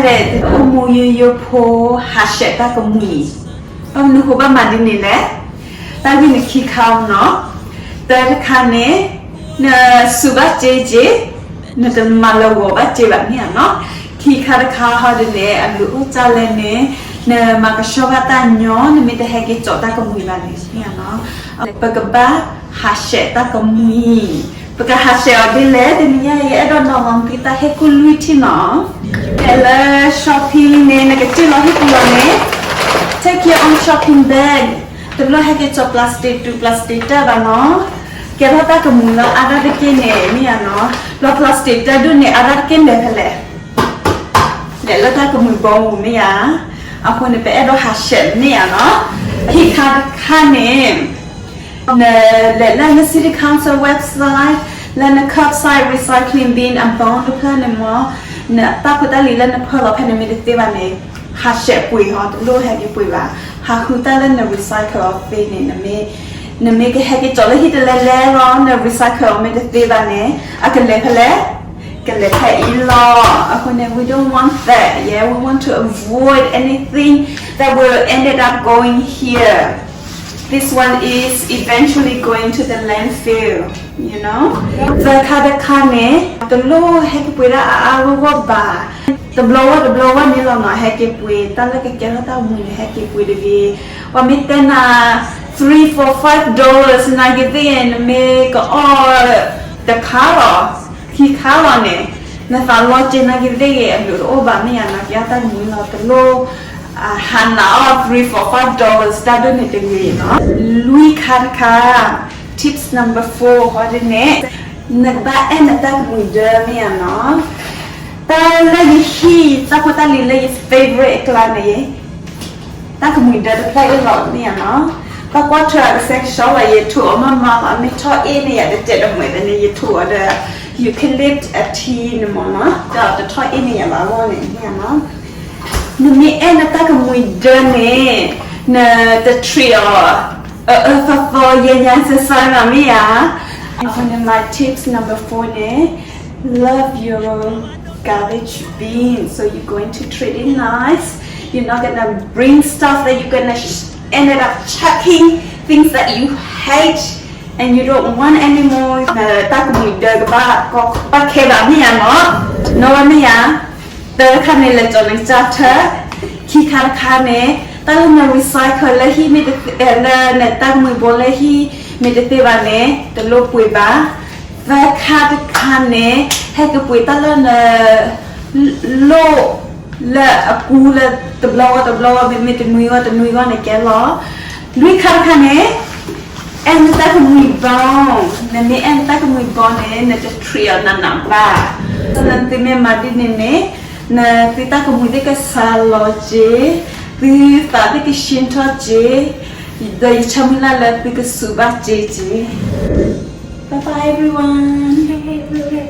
အိၣ်မူယိယိဖိ ဟးဆှဲးတၢ်ကမှံၤ, ဘၣ်မနုၤဃိဘၣ်မၤဒ်န့ၣ်လဲၣ်. တၢ်ဂ့ၢ်န့ၣ်ခံခါနီၤ. တၢ်တခါန့ၣ် နစူးဘၣ်စ့က့ နတမၤလၢဂီၤဘၣ်စ့ဘၣ်မ့ၢ်ဧါနီၤ. ခံခါတခါဟီဒ်န့ၣ် အလုၢ်အိၣ်တၢ်လဲၣ်န့ၣ် နမၤကဆှီဘၣ်တၢ်ညီ နမ့ၢ်တဟဲက့ၤကၠီးတၢ်ကမှံၤဘၣ်န့ၣ်မ့ၢ်ဧါနီၤ. ပကဘၣ်ဟးဆှဲးတၢ်ကမှံၤ, ပကဟးဆှဲးအီၤဒ်လဲၣ် တနံၤညါအံၤ အဲၣ်ဒိးနီၤလီၤနသုတၢ်ဟ့ၣ်ကူၣ်လွံၢ်ထံၣ်နီၤ. ဖဲလၢ shopping လံန့ၣ် နကစ့ၢ်လီၤဟ့ၣ်ကူၣ်လီၤန့ၣ် take your own shopping bag, တလိၣ်ဟဲက့ၤကၠီး plastic တူ plastic တၢ်ဘၣ်နီၤ. ကဲထီၣ်တၢ်ကမှံၤလၢအါဒၣ်တက့ၢ်န့ၣ်မ့ၢ်ဧါနီၤ. လီၤ plastic တၢ်ဒိၣ်န့ၣ် အါဒၣ်တက့ၢ်လဲၤဖဲလဲၣ် လဲၤလၢတၢ်ကမှံၤဘီပူၤမ့ၢ်ဧါ. အဃိန့ၣ် ပအဲၣ်ဒိးဟးဆှဲးမ့ၢ်ဧါနီၤ. ခံခါတခါန့ၣ် နလဲၤလၢန City Council website, လၢန curbside recycling bin အဘီတဖျၢၣ်န့ၣ်မ့ၢ် နတၢ်ဖိတၢ်လံၤလၢနဖၢလီၤဖဲန့ၣ်မ့ၢ်တသ့ဘၣ်န့ၣ် ဟးဆှဲးပှ့ၤဟီ, တလိၣ်ဟဲက့ၤပှ့ၤဘၣ်. ဟးဃုတၢ်လၢန recycle အီၤသ့န့ၣ် နမ့ၢ်ကဟဲက့ၤကၠီးလၢဟံၣ်တလဲၤလဲၤလီၤ န recycle အီၤမ့ၢ်တသ့ဘၣ်န့ၣ် အကလဲၤဖဲလဲၣ် ကလဲၤဖဲအံၤလီၤ. အဃိန့ၣ် we don't want that, yeah, we want to avoid anything that will ended up going here. This one is eventually going to the landfill, you know. သၢခါတခါန့ၣ် တလိၣ်ဟဲက့ၤပှ့ၤဒၣ်အါအါဂီၢ်ဂီၢ်ဘၣ်. တဘျီဝဲတဘျီဝဲန့ၣ်လီၤနီၤ ဟဲက့ၤပှ့ၤ တၢ်လၢကကဲထီၣ်တၢ်မှံၤန့ၣ် ဟဲက့ၤပှ့ၤတဂ့ၤ. ပှၤမ့ၢ်တဲနၤ three, four, five dollars နာ်က့ၤသ့ၣ် နမ့ၢ်ကအီၣ်တခါလီၤ ခံခါလီၤန့ၣ် နသးလီၤစ့နာ်က့ၤသ့ၣ်ဂ့ၤ အဘျုးတအိၣ်ဘၣ်မ့ၢ်ဧါနီၤ ကဲထီၣ်တၢ်မှံၤလီၤ တလိၣ် ဟးနးအီၣ် three, four, five dollars တၢ်ဒိၣ်န့ၣ်တဂ့ၤနီၤ. လွံၢ်ခါတခါ tips number four ဃီဒ်န့ၣ် နကဘၣ်အဲၣ်နတၢ်ကမှံၤဒၢမ့ၢ်ဧါနီၤ. တၢ်လၢယဟံၣ် တၢ်ဖိတၢ်လံၤလၢယ favorite အကျါန့ၣ် တၢ်ကမှံၤဒၢတဖျၢၣ်အ့ၣ်လီၤမ့ၢ်ဧါနီၤ. ဘၣ်ကွၢ်ထွဲအကစဲးကဆှီလီၤ ယထိးအီၤမးမးလီၤ မ့ၢ်ထီၣ်အ့ၣ်န့ၣ် ယတတဲတမှဲၤသန့ၣ် ယထိးအီၤဒီး eucalypt အထံန့ၣ်မ့ၢ်နီၤ ဒီးတထီၣ်အ့ၣ်န့ၣ်ယၤလီၤအဂီၢ်န့ၣ်မ့ၢ်ဧါနီၤ. နမ့ၢ်အဲၣ်နတၢ်ကမှံၤဒၢန့ၣ် နတtreatအီၤ အအၢသီသီ ယဲညါစဲစဲနီၤမ့ၢ်ဧါ. အဃိန့ၣ် my tips number four န့ၣ် love your garbage bin. So you're going to treat it nice. You're not gonna bring stuff that you're gonna sh- ended up chucking things that you hate and you don't want anymore. နတၢ်ကမှံၤဒၢကဘၣ်ကီဘၣ်ခဲဘၣ်မ့ၢ်ဧါနီၤ. နီၢ်ဝဲမ့ၢ်ဧါ. တၢ်တခါန့ၣ် လဲၤကၠီၤနကစၢ်ထၢၣ်. ခံခါတခါန့ၣ် တၢ်လၢန recycle လၢဟံၣ်မ့ၢ်တသ့ လၢနတၢ်ကမှံၤဘိလၢဟံၣ်မ့ၢ်တသ့ဘၣ်န့ၣ် တလိၣ်ပှ့ၤဘၣ်. သၢခါတခါန့ၣ် ဟဲကပှ့ၤတၢ်လၢန လိၣ်လၢအကူလၢတဘျီဂီၢ်တဘျီဂီၢ် မ့မ့ၢ်တနွံဂီၢ်တနွံဂီၢ်န့ၣ်ကဲလီၤ. လွံၢ်ခါတခါန့ၣ် အဲၣ်နတၢ်ကမှံၤဘီ, နမ့ၢ်အဲၣ်နတၢ်ကမှံၤဘီန့ၣ် နတtreatအီၤနးနးဘၣ်. နသုမ့ၢ်မၤဒ်န့ၣ်န့ၣ် နသုတၢ်ကမှံၤသ့ၣ်ကဆါလီၤစ့, သုသးသ့ၣ်ကဆှံထီၣ်စ့, ဒီးယဆၢမုၢ်လၢ်လၢသုကစူးဘၣ်စ့စ့. Bye bye everyone.